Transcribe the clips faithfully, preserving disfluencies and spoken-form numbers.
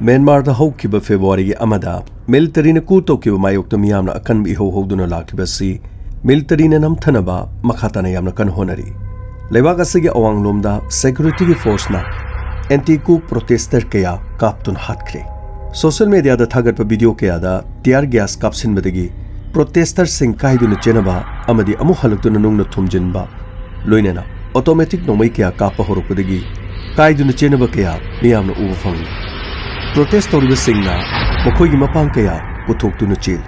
ꯃ꯭ꯌꯥꯟꯃꯥꯔꯗ ꯍꯧꯈꯤꯕ ꯐꯦꯕ꯭ꯔꯨꯋꯥꯔꯤꯒꯤ ꯑꯃꯗ ꯃꯤꯂꯤꯇꯔꯤꯅ coup ꯇꯧꯈꯤꯕ ꯃꯥꯌꯣꯛꯇ ꯃꯤꯌꯥꯝꯅ ꯑꯀꯟꯕ ꯏꯍꯧ ꯍꯧꯗꯨꯅ ꯂꯥꯛꯈꯤꯕ ꯑꯁꯤ ꯃꯤꯂꯤꯇꯔꯤꯅ ꯅꯝꯊꯅꯕ ꯃꯈꯥ ꯇꯥꯅ ꯌꯥꯝꯅ ꯀꯟꯅ ꯍꯣꯠꯅꯔꯤ꯫ ꯂꯩꯕꯥꯛ ꯑꯁꯤꯒꯤ ꯑꯋꯥꯡꯂꯣꯝꯗ ꯁꯦꯀ꯭ꯌꯨꯔꯤꯇꯤꯒꯤ ꯐꯣꯔꯁꯅ ꯑꯦꯟꯇꯤ coup ꯄ꯭ꯔꯣꯇꯦꯁꯇꯔ ꯀꯌꯥ ꯀꯥꯞꯇꯨꯅ ꯍꯥꯠꯈ꯭ꯔꯦ꯫ ꯁꯣꯁꯤꯌꯦꯜ ꯃꯤꯗꯤꯌꯥꯗ ꯊꯥꯒꯠꯄ ꯚꯤꯗꯤꯑꯣ ꯀꯌꯥꯗ ꯇꯤꯌꯥꯔ ꯒ꯭ꯌꯥꯁ ꯀꯥꯞꯁꯤꯟꯕꯗꯒꯤ ꯄ꯭ꯔꯣꯇꯦꯁꯇꯔꯁꯤꯡ ꯀꯥꯏꯗꯨꯅ ꯆꯦꯟꯅꯕ ꯑꯃꯗꯤ ꯑꯃꯨꯛ ꯍꯜꯂꯛꯇꯨꯅ ꯅꯨꯡꯅ ꯊꯣꯝꯖꯤꯟꯕ, ꯂꯣꯏꯅꯅ ꯑꯣꯇꯣꯃꯦꯇꯤꯛ ꯅꯣꯡꯃꯩ ꯀꯌꯥ ꯀꯥꯞꯄ ꯍꯧꯔꯛꯄꯗꯒꯤ ꯀꯥꯏꯗꯨꯅ ꯆꯦꯟꯅꯕ ꯀꯌꯥ ꯃꯤꯌꯥꯝꯅ ꯎꯕ ꯐꯪꯂꯤ꯫ ꯄ꯭ꯔꯣꯇꯦꯁ ꯇꯧꯔꯤꯕꯁꯤꯡꯅ ꯃꯈꯣꯏꯒꯤ ꯃꯄꯥꯡ ꯀꯌꯥ ꯄꯨꯊꯣꯛꯇꯨꯅ ꯆꯦꯜꯂꯤ꯫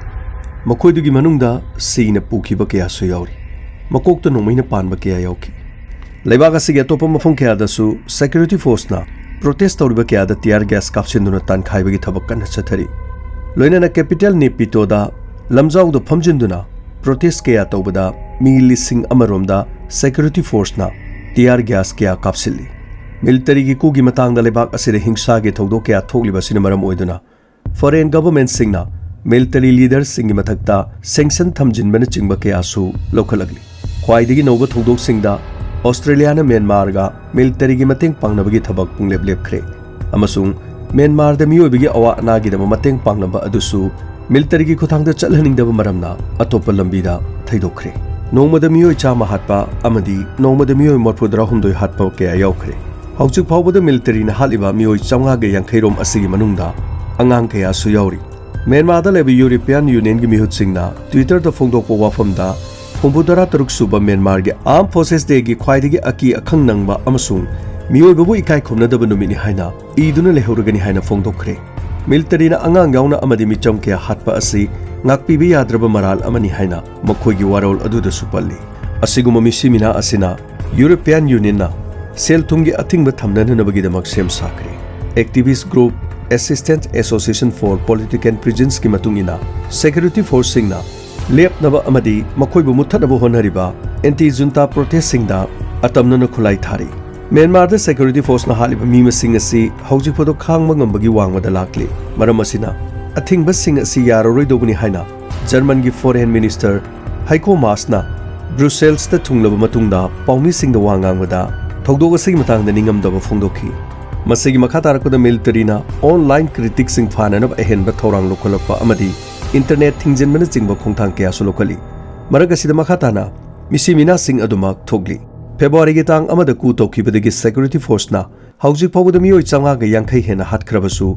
ꯃꯈꯣꯏꯗꯨꯒꯤ ꯃꯅꯨꯡꯗ ꯁꯤꯅ ꯄꯨꯈꯤꯕ ꯀꯌꯥꯁꯨ ꯌꯥꯎꯔꯤ꯫ ꯃꯀꯣꯛꯇ ꯅꯣꯡꯃꯩꯅ ꯄꯥꯟꯕ ꯀꯌꯥ ꯌꯥꯎꯈꯤ꯫ ꯂꯩꯕꯥꯛ ꯑꯁꯤꯒꯤ ꯑꯇꯣꯞꯄ ꯃꯐꯝ ꯀꯌꯥꯗꯁꯨ ꯁꯦꯀ꯭ꯌꯨꯔꯤꯇꯤ ꯐꯣꯔꯁꯅ ꯄ꯭ꯔꯣꯇꯦꯁ ꯇꯧꯔꯤꯕ ꯀꯌꯥꯗ ꯇꯤꯌꯥꯔ ꯒ꯭ꯌꯥꯁ ꯀꯥꯞꯁꯤꯟꯗꯨꯅ ꯇꯥꯟꯈꯥꯏꯕꯒꯤ ꯊꯕꯛ ꯀꯟꯅ ꯆꯠꯊꯔꯤ꯫ ꯂꯣꯏꯅꯅ ꯀꯦꯄꯤꯇꯦꯜ ꯅꯦꯄꯤꯇꯣꯗ ꯂꯝꯖꯥꯎꯗ ꯐꯝꯖꯤꯟꯗꯨꯅ ꯄ꯭ꯔꯣꯇꯦꯁ ꯀꯌꯥ ꯇꯧꯕꯗ ꯃꯤ ꯂꯤꯁꯤꯡ ꯑꯃꯔꯣꯝꯗ ꯁꯦꯀ꯭ꯌꯨꯔꯤꯇꯤ ꯐꯣꯔꯁꯅ ꯇꯤꯌꯥꯔ ꯒ꯭ꯌꯥꯁ ꯀꯌꯥ ꯀꯥꯞꯁꯤꯜꯂꯤ꯫ ꯃꯤꯂꯤꯇꯔꯤꯒꯤ coupꯒꯤ ꯃꯇꯥꯡꯗ ꯂꯩꯕꯥꯛ ꯑꯁꯤꯗ ꯍꯤꯡꯁꯥꯒꯤ ꯊꯧꯗꯣꯛ ꯀꯌꯥ ꯊꯣꯛꯂꯤꯕ ꯑꯁꯤꯅ ꯃꯔꯝ ꯑꯣꯏꯗꯨꯅ ꯐꯣꯔꯦꯟ ꯒꯚꯔꯟꯃꯦꯟꯠꯁꯤꯡꯅ ꯃꯤꯂꯤꯇꯔꯤ ꯂꯤꯗꯔꯁꯤꯡꯒꯤ ꯃꯊꯛꯇ ꯁꯦꯡꯁꯟ ꯊꯝꯖꯤꯟꯕꯅꯆꯤꯡꯕ ꯀꯌꯥꯁꯨ ꯂꯧꯈꯠꯂꯛꯂꯤ꯫ ꯈ꯭ꯋꯥꯏꯗꯒꯤ ꯅꯧꯕ ꯊꯧꯗꯣꯛꯁꯤꯡꯗ ꯑꯣꯁꯇ꯭ꯔꯦꯂꯤꯌꯥꯅ ꯃ꯭ꯌꯥꯟꯃꯥꯔꯒ ꯃꯤꯂꯤꯇꯔꯤꯒꯤ ꯃꯇꯦꯡ ꯄꯥꯡꯅꯕꯒꯤ ꯊꯕꯛ ꯄꯨꯡꯂꯦꯞ ꯂꯦꯞꯈ꯭ꯔꯦ ꯑꯃꯁꯨꯡ ꯃ꯭ꯌꯥꯟꯃꯥꯔꯗ ꯃꯤꯑꯣꯏꯕꯒꯤ ꯑꯋꯥ ꯑꯅꯥꯒꯤꯗꯃꯛ ꯃꯇꯦꯡ ꯄꯥꯡꯅꯕ ꯑꯗꯨꯁꯨ ꯃꯤꯂꯤꯇꯔꯤꯒꯤ ꯈꯨꯠꯊꯥꯡꯗ ꯆꯠꯍꯟꯅꯤꯡꯗꯕ ꯃꯔꯝꯅ ꯑꯇꯣꯞꯄ ꯂꯝꯕꯤꯗ ꯊꯩꯗꯣꯛꯈ꯭ꯔꯦ꯫ ꯅꯣꯡꯃꯗ ꯃꯤꯑꯣꯏ ꯆꯥꯝꯃ ꯍꯥꯠꯄ ꯑꯃꯗꯤ ꯅꯣꯡꯃꯗ ꯃꯤꯑꯣꯏ ꯃꯔꯤꯐꯨꯇꯔꯥꯍꯨꯝꯗꯣꯏ ꯍꯥꯠꯄ ꯀꯌꯥ ꯌꯥꯎꯈ꯭ꯔꯦ꯫ ꯍꯧꯖꯤꯛ ꯐꯥꯎꯕꯗ ꯃꯤꯂꯤꯇꯔꯤꯅ ꯍꯥꯠꯂꯤꯕ ꯃꯤꯑꯣꯏ ꯆꯥꯝꯃꯉꯥꯒ ꯌꯥꯡꯈꯩ ꯔꯣꯝ ꯑꯁꯤꯒꯤ ꯃꯅꯨꯡꯗ ꯑꯉꯥꯡ ꯀꯌꯥꯁꯨ ꯌꯥꯎꯔꯤ꯫ ꯃ꯭ꯌꯥꯟꯃꯥꯔꯗ ꯂꯩꯕ ꯌꯨꯔꯣꯄꯤꯌꯥꯟ ꯌꯨꯅꯤꯌꯟꯒꯤ ꯃꯤꯍꯨꯠꯁꯤꯡꯅ ꯇ꯭ꯋꯤꯇꯔꯗ ꯐꯣꯡꯗꯣꯛꯄ ꯋꯥꯐꯝꯗ ꯍꯨꯝꯐꯨꯇꯔꯥ ꯇꯔꯨꯛ ꯁꯨꯕ ꯃ꯭ꯌꯥꯟꯃꯥꯔꯒꯤ Armed Forces Dayꯒꯤ ꯈ꯭ꯋꯥꯏꯗꯒꯤ ꯑꯀꯤ ꯑꯈꯪ ꯅꯪꯕ ꯑꯃꯁꯨꯡ ꯃꯤꯑꯣꯏꯕꯕꯨ ꯏꯀꯥꯏ ꯈꯨꯝꯅꯗꯕ ꯅꯨꯃꯤꯠꯅꯤ ꯍꯥꯏꯅ ꯏꯗꯨꯅ ꯂꯩꯍꯧꯔꯒꯅꯤ ꯍꯥꯏꯅ ꯐꯣꯡꯗꯣꯛꯈ꯭ꯔꯦ꯫ ꯃꯤꯂꯤꯇꯔꯤꯅ ꯑꯉꯥꯡ ꯌꯥꯎꯅ ꯑꯃꯗꯤ ꯃꯤꯆꯝ ꯀꯌꯥ ꯍꯥꯠꯄ ꯑꯁꯤ ꯉꯥꯛꯄꯤꯕ ꯌꯥꯗ꯭ꯔꯕ ꯃꯔꯥꯜ ꯑꯃꯅꯤ ꯍꯥꯏꯅ ꯃꯈꯣꯏꯒꯤ ꯋꯥꯔꯣꯜ ꯑꯗꯨꯗꯁꯨ ꯄꯜꯂꯤ꯫ ꯑꯁꯤꯒꯨꯝꯕ ꯃꯤꯁꯤꯃꯤꯅꯥ ꯑꯁꯤꯅ ꯌꯨꯔꯣꯄꯤꯌꯥꯟ ꯌꯨꯅꯤꯌꯟꯅ ꯁꯦꯜ ꯊꯨꯝꯒꯤ ꯑꯊꯤꯡꯕ ꯊꯝꯅꯅꯕꯒꯤꯗꯃꯛ ꯁꯦꯝ ꯁꯥꯈ꯭ꯔꯦ꯫ Activist group Assistance Association for Political Prisoners ꯀꯤ ꯃꯇꯨꯡ ꯏꯟꯅ, ꯁꯦꯀ꯭ꯌꯨꯔꯤꯇꯤ ꯐꯣꯔꯁꯁꯤꯡꯅ ꯂꯦꯞꯅꯕ ꯑꯃꯗꯤ ꯃꯈꯣꯏꯕꯨ ꯃꯨꯠꯊꯠꯅꯕ ꯍꯣꯠꯅꯔꯤꯕ ꯑꯦꯟꯇꯤ ꯖꯨꯟꯇꯥ ꯄ꯭ꯔꯣꯇꯦꯁꯁꯤꯡꯗ ꯑꯇꯝꯅꯅ ꯈꯨꯠꯂꯥꯏ ꯊꯥꯔꯤ꯫ ꯃ꯭ꯌꯥꯟꯃꯥꯔꯗ ꯁꯦꯀ꯭ꯌꯨꯔꯤꯇꯤ ꯐꯣꯔꯁꯅ ꯍꯥꯠꯂꯤꯕ ꯃꯤ ꯃꯁꯤꯡ ꯑꯁꯤ ꯍꯧꯖꯤꯛ ꯐꯥꯎꯗ ꯈꯥꯡꯕ ꯉꯝꯕꯒꯤ ꯋꯥꯡꯃꯗ ꯂꯥꯛꯂꯤ꯫ ꯃꯔꯝ ꯑꯁꯤꯅ, ꯑꯊꯤꯡꯕꯁꯤꯡ ꯑꯁꯤ ꯌꯥꯔꯔꯣꯏꯗꯧꯕꯅꯤ ꯍꯥꯏꯅ ꯖꯔꯃꯟꯒꯤ ꯐꯣꯔꯦꯟ ꯃꯤꯅꯤꯁꯇꯔ ꯍꯥꯏꯀꯣ ꯃꯥꯁꯅ ꯕ꯭ꯔꯨꯁꯦꯜꯁꯇ ꯊꯨꯡꯂꯕ ꯃꯇꯨꯡꯗ ꯄꯥꯎꯃꯤꯁꯤꯡꯗ ꯋꯥ ꯉꯥꯡꯕꯗ ꯊꯧꯗꯣꯛ ꯑꯁꯤꯒꯤ ꯃꯇꯥꯡꯗ ꯅꯤꯡꯉꯝꯗꯕ ꯐꯣꯡꯗꯣꯛꯈꯤ꯫ ꯃꯁꯤꯒꯤ ꯃꯈꯥ ꯇꯥꯔꯛꯄꯗ ꯃꯤꯂꯤꯇꯔꯤꯅ ꯑꯣꯟꯂꯥꯏꯟ ꯀ꯭ꯔꯤꯇꯤꯛꯁꯤꯡ ꯐꯥꯅꯅꯕ ꯑꯍꯦꯟꯕ ꯊꯧꯔꯥꯡ ꯂꯧꯈꯠꯂꯛꯄ ꯑꯃꯗꯤ ꯏꯟꯇꯔꯅꯦꯠ ꯊꯤꯡꯖꯤꯟꯕꯅꯆꯤꯡꯕ ꯈꯣꯡꯊꯥꯡ ꯀꯌꯥꯁꯨ ꯂꯧꯈꯠꯂꯤ꯫ ꯃꯔꯛ ꯑꯁꯤꯗ ꯃꯈꯥ ꯇꯥꯅ ꯃꯤꯁꯤ ꯃꯤꯅꯥꯁꯤꯡ ꯑꯗꯨꯃꯛ ꯊꯣꯛꯂꯤ꯫ ꯐꯦꯕ꯭ꯔꯨꯋꯥꯔꯤꯒꯤ ꯇꯥꯡ ꯑꯃꯗ ꯀꯨ ꯇꯧꯈꯤꯕꯗꯒꯤ ꯁꯦꯀ꯭ꯌꯨꯔꯤꯇꯤ ꯐꯣꯔꯁꯅ ꯍꯧꯖꯤꯛ ꯐꯥꯎꯕꯗ ꯃꯤꯑꯣꯏ ꯆꯥꯝꯃꯉꯥꯒ ꯌꯥꯡꯈꯩ ꯍꯦꯟꯅ ꯍꯥꯠꯈ꯭ꯔꯕꯁꯨ,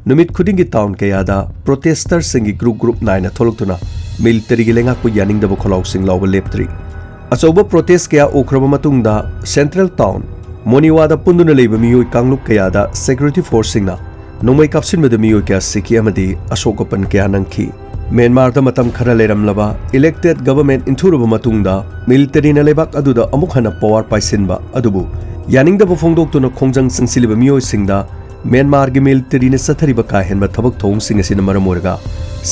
ꯅꯨꯃꯤꯠ ꯈꯨꯗꯤꯡꯒꯤ ꯇꯥꯎꯟ ꯀꯌꯥꯗ ꯄ꯭ꯔꯣꯇꯦꯁꯇꯔꯁꯤꯡꯒꯤ ꯒ꯭ꯔꯨꯞ ꯒ꯭ꯔꯨꯞ ꯅꯥꯏꯅ ꯊꯣꯛꯂꯛꯇꯨꯅ ꯃꯤꯂꯤꯇꯔꯤꯒꯤ ꯂꯩꯉꯥꯛꯄꯨ ꯌꯥꯅꯤꯡꯗꯕ ꯈꯣꯜꯂꯥꯎꯁꯤꯡ ꯂꯥꯎꯕ ꯂꯦꯞꯇ꯭ꯔꯤ꯫ ꯑꯆꯧꯕ ꯄ꯭ꯔꯣꯇꯦꯁ ꯀꯌꯥ ꯎꯈ꯭ꯔꯕ ꯃꯇꯨꯡꯗ ꯁꯦꯟꯇ꯭ꯔꯦꯜ ꯇꯥꯎꯟ ꯃꯣꯅꯤꯋꯥꯗ ꯄꯨꯟꯗꯨꯅ ꯂꯩꯕ ꯃꯤꯑꯣꯏ ꯀꯥꯡꯂꯨꯞ ꯀꯌꯥꯗ ꯁꯦꯀ꯭ꯌꯨꯔꯤꯇꯤ ꯐꯣꯔꯁꯁꯤꯡꯅ ꯅꯣꯡꯃꯩ ꯀꯥꯞꯁꯤꯟꯕꯗ ꯃꯤꯑꯣꯏ ꯀꯌꯥ ꯁꯤꯈꯤ ꯑꯃꯗꯤ ꯑꯁꯣꯛ ꯑꯄꯟ ꯀꯌꯥ ꯅꯪꯈꯤ꯫ ꯃ꯭ꯌꯥꯟꯃꯥꯔꯗ ꯃꯇꯝ ꯈꯔ ꯂꯩꯔꯝꯂꯕ ꯏꯂꯦꯛꯇꯦꯗ ꯒꯚꯔꯟꯃꯦꯟꯠ ꯏꯟꯊꯨꯔꯕ ꯃꯇꯨꯡꯗ ꯃꯤꯂꯤꯇꯔꯤꯅ ꯂꯩꯕꯥꯛ ꯑꯗꯨꯗ ꯑꯃꯨꯛ ꯍꯟꯅ ꯄꯋꯥꯔ ꯄꯥꯏꯁꯤꯟꯕ ꯑꯗꯨꯕꯨ ꯌꯥꯅꯤꯡꯗꯕ ꯐꯣꯡꯗꯣꯛꯇꯨꯅ ꯈꯣꯡꯖꯪ ꯆꯪꯁꯤꯜꯂꯤꯕ ꯃꯤꯑꯣꯏꯁꯤꯡꯗ ꯃ꯭ꯌꯥꯟꯃꯥꯔꯒꯤ ꯃꯤꯂꯤꯇꯔꯤꯅ ꯆꯠꯊꯔꯤꯕ ꯀꯥ ꯍꯦꯟꯕ ꯊꯕꯛ ꯊꯧꯑꯣꯡꯁꯤꯡ ꯑꯁꯤꯅ ꯃꯔꯝ ꯑꯣꯏꯔꯒ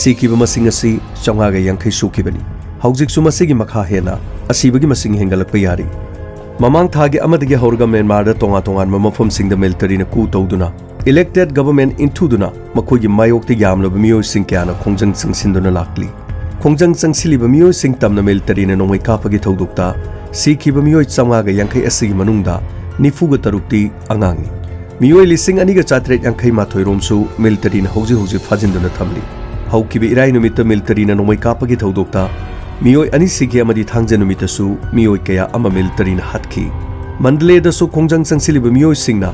ꯁꯤꯈꯤꯕ ꯃꯁꯤꯡ ꯑꯁꯤ ꯆꯥꯝꯃꯉꯥꯒ ꯌꯥꯡꯈꯩ ꯁꯨꯈꯤꯕꯅꯤ꯫ ꯍꯧꯖꯤꯛꯁꯨ ꯃꯁꯤꯒꯤ ꯃꯈꯥ ꯍꯦꯟꯅ ꯑꯁꯤꯕꯒꯤ ꯃꯁꯤꯡ ꯍꯦꯟꯒꯠꯂꯛꯄ ꯌꯥꯔꯤ꯫ ꯃꯃꯥꯡ ꯊꯥꯒꯤ ꯑꯃꯗꯒꯤ ꯍꯧꯔꯒ ꯃ꯭ꯌꯥꯟꯃꯥꯔꯗ ꯇꯣꯉꯥꯟ ꯇꯣꯉꯥꯟꯕ ꯃꯐꯝꯁꯤꯡꯗ ꯃꯤꯂꯤꯇꯔꯤꯅ ꯀꯨ ꯇꯧꯗꯨꯅ ꯏꯂꯦꯛꯇꯦꯗ ꯒꯚꯔꯟꯃꯦꯟꯠ ꯏꯟꯊꯨꯗꯨꯅ ꯃꯈꯣꯏꯒꯤ ꯃꯥꯌꯣꯛꯇ ꯌꯥꯝꯂꯕ ꯃꯤꯑꯣꯏꯁꯤꯡ ꯀꯌꯥꯅ ꯈꯣꯡꯖꯪ ꯆꯪꯁꯤꯟꯗꯨꯅ ꯂꯥꯛꯂꯤ꯫ ꯈꯣꯡꯖꯪ ꯆꯪꯁꯤꯜꯂꯤꯕ ꯃꯤꯑꯣꯏꯁꯤꯡ ꯇꯝꯅ ꯃꯤꯂꯤꯇꯔꯤꯅ ꯅꯣꯡꯃꯩ ꯀꯥꯞꯄꯒꯤ ꯊꯧꯗꯣꯛꯇ ꯁꯤꯈꯤꯕ ꯃꯤꯑꯣꯏ ꯆꯥꯝꯃꯉꯥꯒ ꯌꯥꯡꯈꯩ ꯑꯁꯤꯒꯤ ꯃꯅꯨꯡꯗ ꯅꯤꯐꯨꯒ ꯇꯔꯨꯛꯇꯤ ꯑꯉꯥꯡꯅꯤ꯫ ꯃꯤꯑꯣꯏ ꯂꯤꯁꯤꯡ ꯑꯅꯤꯒ ꯆꯥꯇ꯭ꯔꯦꯠ ꯌꯥꯡꯈꯩ ꯃꯥꯊꯣꯏ ꯔꯣꯝꯁꯨ ꯃꯤꯂꯤꯇꯔꯤꯅ ꯍꯧꯖꯤꯛ ꯍꯧꯖꯤꯛ ꯐꯥꯖꯤꯟꯗꯨꯅ ꯊꯝꯂꯤ꯫ ꯍꯧꯈꯤꯕ ꯏꯔꯥꯏ ꯅꯨꯃꯤꯠꯇ ꯃꯤꯂꯤꯇꯔꯤꯅ ꯅꯣꯡꯃꯩ ꯀꯥꯞꯄꯒꯤ ꯊꯧꯗꯣꯛꯇ ꯃꯤꯑꯣꯏ ꯑꯅꯤ ꯁꯤꯈꯤ ꯑꯃꯗꯤ ꯊꯥꯡꯖ ꯅꯨꯃꯤꯠꯇꯁꯨ ꯃꯤꯑꯣꯏ ꯀꯌꯥ ꯑꯃ ꯃꯤꯂꯤꯇꯔꯤꯅ ꯍꯥꯠꯈꯤ꯫ ꯃꯟꯗꯂꯦꯗꯁꯨ ꯈꯣꯡꯖꯪ ꯆꯪꯁꯤꯜꯂꯤꯕ ꯃꯤꯑꯣꯏꯁꯤꯡꯅ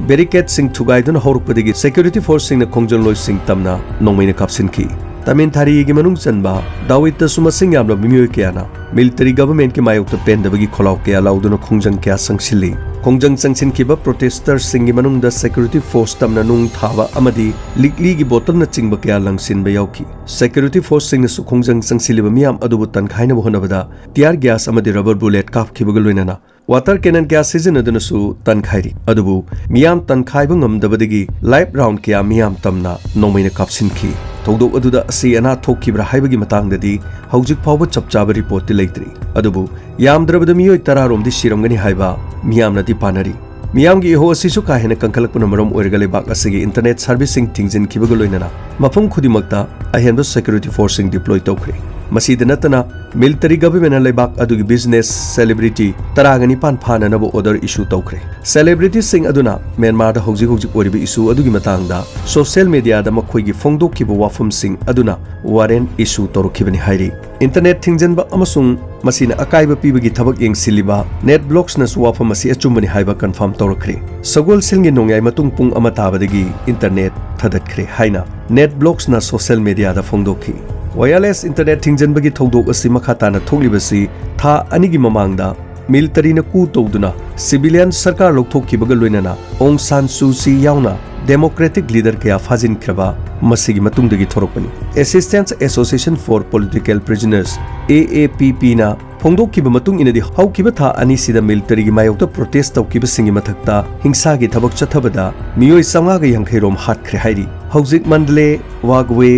ꯕꯦꯔꯤꯀꯦꯗꯁꯤꯡ ꯊꯨꯒꯥꯏꯗꯨꯅ ꯍꯧꯔꯛꯄꯗꯒꯤ ꯁꯦꯀ꯭ꯌꯨꯔꯤꯇꯤ ꯐꯣꯔꯁꯁꯤꯡꯅ ꯈꯣꯡꯖꯪꯂꯣꯏꯁꯤꯡ ꯇꯝꯅ ꯅꯣꯡꯃꯩꯅ ꯀꯥꯞꯁꯤꯟꯈꯤ꯫ ꯇꯥꯃꯤꯜ ꯊꯥꯔꯤꯒꯤ ꯃꯅꯨꯡ ꯆꯟꯕ ꯗꯥꯋꯤꯠꯇꯁꯨ ꯃꯁꯤꯡ ꯌꯥꯝꯂꯕ ꯃꯤꯑꯣꯏ ꯀꯌꯥꯅ ꯃꯤꯂꯤꯇꯔꯤ ꯒꯚꯔꯟꯃꯦꯟꯠꯀꯤ ꯃꯥꯌꯣꯛꯇ ꯄꯦꯟꯗꯕꯒꯤ ꯈꯣꯜꯂꯥꯎ ꯀꯌꯥ ꯂꯥꯎꯗꯨꯅ ꯈꯣꯡꯖꯪ ꯀꯌꯥ ꯆꯪꯁꯤꯜꯂꯤ꯫ ꯈꯣꯡꯖꯪ ꯆꯪꯁꯤꯟꯈꯤꯕ ꯄ꯭ꯔꯣꯇꯦꯁꯇꯔꯁꯤꯡꯒꯤ ꯃꯅꯨꯡꯗ ꯁꯦꯀ꯭ꯌꯨꯔꯤꯇꯤ ꯐꯣꯔꯁ ꯇꯝꯅ ꯅꯨꯡ ꯊꯥꯕ ꯑꯃꯗꯤ ꯂꯤꯛꯂꯤꯒꯤ ꯕꯣꯇꯜꯅꯆꯤꯡꯕ ꯀꯌꯥ ꯂꯪꯁꯤꯟꯕ ꯌꯥꯎꯈꯤ꯫ ꯁꯦꯀ꯭ꯌꯨꯔꯤꯇꯤ ꯐꯣꯔꯁꯁꯤꯡꯅꯁꯨ ꯈꯣꯡꯖꯪ ꯆꯪꯁꯤꯜꯂꯤꯕ ꯃꯤꯌꯥꯝ ꯑꯗꯨꯕꯨ ꯇꯟꯈꯥꯏꯅꯕ ꯍꯣꯠꯅꯕꯗ ꯇꯤꯌꯥꯔ ꯒ꯭ꯌꯥꯁ ꯑꯃꯗꯤ ꯔꯕꯔ ꯕꯨꯂꯦꯠ ꯀꯥꯞꯈꯤꯕꯒ ꯂꯣꯏꯅꯅ ꯋꯥꯇꯔ ꯀꯦꯅꯟ ꯀꯌꯥ ꯁꯤꯖꯤꯟꯅꯗꯨꯅꯁꯨ ꯇꯟꯈꯥꯏꯔꯤ꯫ ꯑꯗꯨꯕꯨ ꯃꯤꯌꯥꯝ ꯇꯟꯈꯥꯏꯕ ꯉꯝꯗꯕꯗꯒꯤ ꯂꯥꯏꯐ ꯔꯥꯎꯟ ꯀꯌꯥ ꯃꯤꯌꯥꯝ ꯇꯝꯅ ꯅꯣꯡꯃꯩꯅ ꯀꯥꯞꯁꯤꯟꯈꯤ꯫ ꯊꯧꯗꯣꯛ ꯑꯗꯨꯗ ꯑꯁꯤ ꯑꯅꯥ ꯊꯣꯛꯈꯤꯕ꯭ꯔꯥ ꯍꯥꯏꯕꯒꯤ ꯃꯇꯥꯡꯗꯗꯤ ꯍꯧꯖꯤꯛ ꯐꯥꯎꯕ ꯆꯞ ꯆꯥꯕ ꯔꯤꯄꯣꯔꯠꯇꯤ ꯂꯩꯇ꯭ꯔꯤ꯫ ꯑꯗꯨꯕꯨ ꯌꯥꯝꯗ꯭ꯔꯕꯗ ꯃꯤꯑꯣꯏ ꯇꯔꯥ ꯔꯣꯝꯗꯤ ꯁꯤꯔꯝꯒꯅꯤ ꯍꯥꯏꯕ ꯃꯤꯌꯥꯝꯅꯗꯤ ꯄꯥꯅꯔꯤ꯫ ꯃꯤꯌꯥꯝꯒꯤ ꯏꯍꯧ ꯑꯁꯤꯁꯨ ꯀꯥ ꯍꯦꯟꯅ ꯀꯟꯈꯠꯂꯛꯄꯅ ꯃꯔꯝ ꯑꯣꯏꯔꯒ ꯂꯩꯕꯥꯛ ꯑꯁꯤꯒꯤ ꯏꯟꯇꯔꯅꯦꯠ ꯁꯔꯚꯤꯁꯁꯤꯡ ꯊꯤꯡꯖꯤꯟꯈꯤꯕꯒ ꯂꯣꯏꯅꯅ ꯃꯐꯝ ꯈꯨꯗꯤꯡꯃꯛꯇ ꯑꯍꯦꯟꯕ ꯁꯦꯀ꯭ꯌꯨꯔꯤꯇꯤ ꯐꯣꯔꯁꯁꯤꯡ ꯗꯤꯄ꯭ꯂꯣꯏ ꯇꯧꯈ꯭ꯔꯦ꯫ ꯃꯁꯤꯗ ꯅꯠꯇꯅ, military governmentꯅ ꯂꯩꯕꯥꯛ ꯑꯗꯨꯒꯤ business celebrity ꯇꯔꯥꯒ ꯅꯤꯄꯥꯟ ꯐꯥꯅꯅꯕ order issue ꯇꯧꯈ꯭ꯔꯦ꯫ Celebrityꯁꯤꯡ ꯑꯗꯨꯅ ꯃ꯭ꯌꯥꯟꯃꯥꯔꯗ ꯍꯧꯖꯤꯛ ꯍꯧꯖꯤꯛ ꯑꯣꯏꯔꯤꯕ issue ꯑꯗꯨꯒꯤ ꯃꯇꯥꯡꯗ social mediaꯗ ꯃꯈꯣꯏꯒꯤ ꯐꯣꯡꯗꯣꯛꯈꯤꯕ ꯋꯥꯐꯝꯁꯤꯡ ꯑꯗꯨꯅ warrant issue ꯇꯧꯔꯛꯈꯤꯕꯅꯤ ꯍꯥꯏꯔꯤ꯫ Internet ꯊꯤꯡꯖꯤꯟꯕ ꯑꯃꯁꯨꯡ ꯃꯁꯤꯅ ꯑꯀꯥꯏꯕ ꯄꯤꯕꯒꯤ ꯊꯕꯛ ꯌꯦꯡꯁꯤꯜꯂꯤꯕ NetBlocksꯅꯁꯨ ꯋꯥꯐꯝ ꯑꯁꯤ ꯑꯆꯨꯝꯕꯅꯤ ꯍꯥꯏꯕ confirm ꯇꯧꯔꯛꯈ꯭ꯔꯦ꯫ ꯁꯒꯣꯜꯁꯦꯜꯒꯤ ꯅꯣꯡꯌꯥꯏ ꯃꯇꯨꯡ ꯄꯨꯡ ꯑꯃ ꯇꯥꯕꯗꯒꯤ internet ꯊꯥꯗꯠꯈ꯭ꯔꯦ ꯍꯥꯏꯅ NetBlocksꯅ social mediaꯗ ꯐꯣꯡꯗꯣꯛꯈꯤ꯫ Wireless internet ꯊꯤꯡꯖꯤꯟꯕꯒꯤ ꯊꯧꯗꯣꯛ ꯑꯁꯤ ꯃꯈꯥ ꯇꯥꯅ ꯊꯣꯛꯂꯤꯕꯁꯤ ꯊꯥ ꯑꯅꯤꯒꯤ ꯃꯃꯥꯡꯗ militaryꯅ coup ꯇꯧꯗꯨꯅ civilian ꯁꯔꯀꯥꯔ ꯂꯧꯊꯣꯛꯈꯤꯕꯒ ꯂꯣꯏꯅꯅ ꯑꯣꯡ ꯁꯥꯟ ꯁꯨ ꯆꯤ ꯌꯥꯎꯅ democratic leader ꯀꯌꯥ ꯐꯥꯖꯤꯟꯈ꯭ꯔꯕ ꯃꯁꯤꯒꯤ ꯃꯇꯨꯡꯗꯒꯤ ꯊꯣꯔꯛꯄꯅꯤ꯫ Assistance Association for Political Prisoners, AAPPꯅ ꯐꯣꯡꯗꯣꯛꯈꯤꯕ ꯃꯇꯨꯡ ꯏꯟꯅꯗꯤ, ꯍꯧꯈꯤꯕ ꯊꯥ ꯑꯅꯤꯁꯤꯗ militaryꯒꯤ ꯃꯥꯌꯣꯛꯇ protest ꯇꯧꯈꯤꯕꯁꯤꯡꯒꯤ ꯃꯊꯛꯇ ꯍꯤꯡꯁꯥꯒꯤ ꯊꯕꯛ ꯆꯠꯊꯕꯗ ꯃꯤꯑꯣꯏ ꯆꯥꯝꯃꯉꯥꯒ ꯌꯥꯡꯈꯩ ꯔꯣꯝ ꯍꯥꯠꯈ꯭ꯔꯦ ꯍꯥꯏꯔꯤ꯫ ꯍꯧꯖꯤꯛ ꯃꯟꯗꯂꯦ, ꯋꯥꯒꯋꯦ,